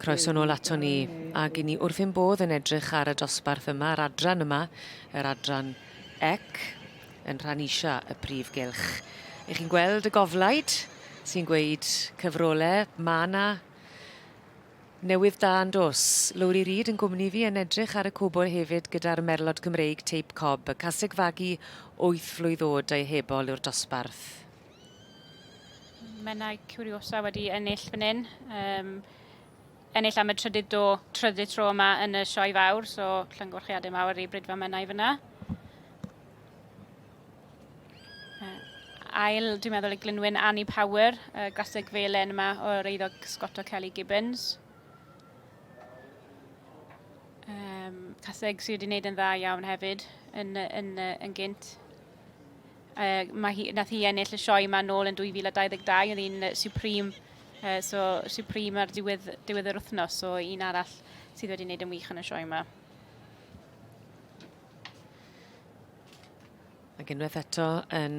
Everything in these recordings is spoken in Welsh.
Croeso nôl ato ni, ac i ni wrth ein bodd yn edrych ar y dosbarth yma, yr adran yma, yr adran ec, yn rhan isha y prif gylch. Ych chi'n gweld y goflaid sy'n gweud cyfrole, ma' 'na newydd da yn dos. Lowri Reid yn gwmni fi yn edrych ar y cwbl hefyd gyda'r merlod Cymreig teip cob, y caseg fagu wyth flwydd o'd a'i hebol yw'r dosbarth. Menai Curiosa wedi ennill fan hyn. Um, ennill am y trydydd do, trydydd tro yma yn y sioe fawr, so llongyfarchiadau mawr i Brydfa Menai fyna. Ail, dwi'n meddwl, i Glynwyn Annie Power, y graseg felen yma o'r eiddo Scott o Kelly Gibbons. Um, caseg sydd wedi gwneud yn dda iawn hefyd yn, yn, yn, yn gynt. Uh, mae hi, nath hi ennill y sioe yma nôl yn 2022, oedd hi'n Supreme, uh, so Supreme ar diwedd, diwedd yr wythnos, so un arall sydd wedi gwneud yn wych yn y sioe yma. Ac unwaith eto yn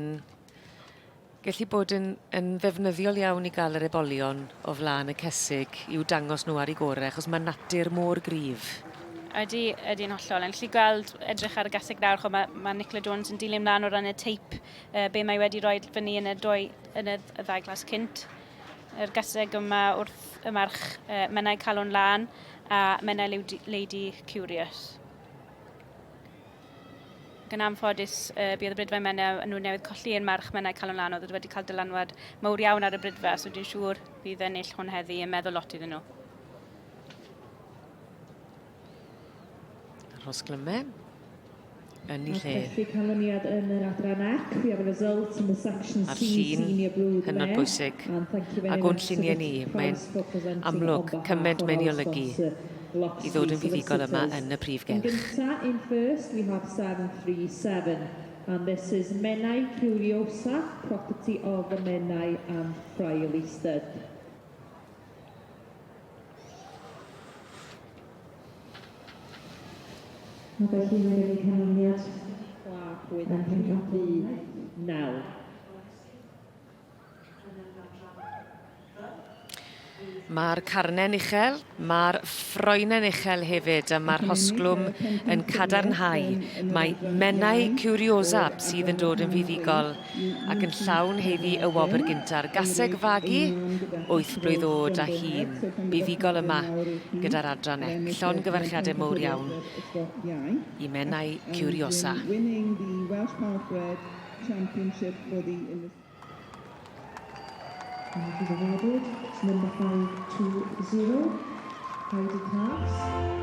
gallu bod yn yn ddefnyddiol iawn i ga'l yr ebolion o flan y cesig i'w dangos nhw ar 'u gore achos ma' natur mor gryf. Ydy, ydy'n hollol. Yn gallu gweld, edrych ar y gaseg nawr, ch'mo' ma' ma' Nicola Jones yn dilyn mlan o ran y teip, uh, be mae wedi rhoi fyny yn y doi, yn y, y ddau glas cynt. Yr gaseg yma wrth y march uh, Menai Calon Lân a Menai Lady, Lady Curious. Ac yn anffodus, uh, buodd y Brydfa Menna, nhw newydd colli yn march Menna Calon Lan, oedd wedi cael dylanwad mawr iawn ar y Brydfa, so dwi'n siŵr bydd ennill hwn heddi yn meddwl lot iddyn nhw. Rhosglyme yn ei lle. Felly canlyniad yn yr adran C, we have a result in the section A'r C llun senior brood hynod mare. bwysig. And thank you very Ac o'n much to lluniau ni, Richard mae'n Price for presenting amlwg on behalf cymaint of mae'n ei our olygu sponsor, i Loxley ddod yn fuddugol yma Solicitors. yn y prif Yn gylch. gynta, in first, we have 737, and this is Menai Curiosa, property of the Menai and Friarley Stud. A felly mae gen i canlyniad Clark with yn pencampwriaeth. 9. Mae'r carnen uchel, mae'r ffroenen uchel hefyd, a mae'r rhosglwm yn cadarnhau mai Menai Curiosa sydd yn dod yn fuddugol ac yn llawn haeddu y wobr gynta'r gaseg fagu, wyth blwydd oed a hŷn, buddugol yma gyda'r adran ec. Llongyfarchiadau mowr iawn i Menai Curiosa. And it is awarded to number 520, Heidi Clarks.